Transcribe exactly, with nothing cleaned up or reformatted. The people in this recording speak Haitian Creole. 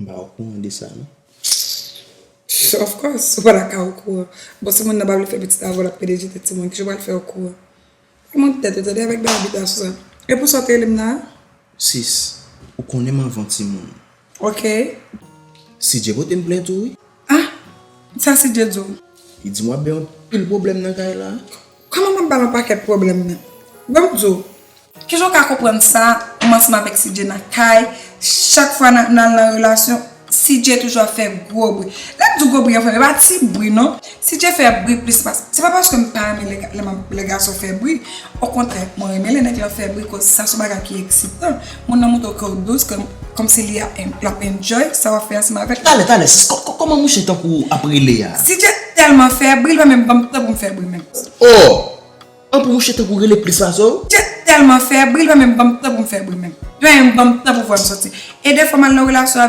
M pa okouran de sa, non. Of course, ou pa ta ka okouran. Bon, si moun nan pa vle fè pitit avè w, l ap P D G tèt timoun, kijan w pral fè okouran? Pa monte tèt ou, tande, avèk bèl abita sou sa. E pou sa w te rele m nan? Sis, ou konnen m anvan timoun. Ok. C J pote m plent ou, wi. Ah, sa C J di w? Li di m w ap bay yon pil pwoblèm nan kay la. Kòman m ap ba l yon pakèt pwoblèm nan? Ban m di w, kijan w ka konprann sa, ou ansanm avèk C J nan kay, chak fwa n al nan relasyon, C J toujou ap fè gwo bri. Lè m di gwo bri an, frè m, e pa ti bri non. C J fè bri plis pase. Se pa paske m pa renmen lè, lè, lè gason fè bri. Okontrè, mwen renmen lè nèg lan fè bri, koz sa se yon bagay ki eksitan. Moun nan montre w ke w dous, ke kòmsi li ap, l ap enjoy sa w ap fè ansanm avè l. Talè, talè, sis, kò- kò- kòman mouche tankou w ap rele a? C J tèlman fè bri, li pa menm ban m tan pou m fè bri menm. Oh! An pou mouche tankou w rele plis pase w? C J tèlman fè bri, li pa menm ban m tan pou m fè bri menm. Li pa menm ban m tan pou fè m soti. E defwa m al nan relasyon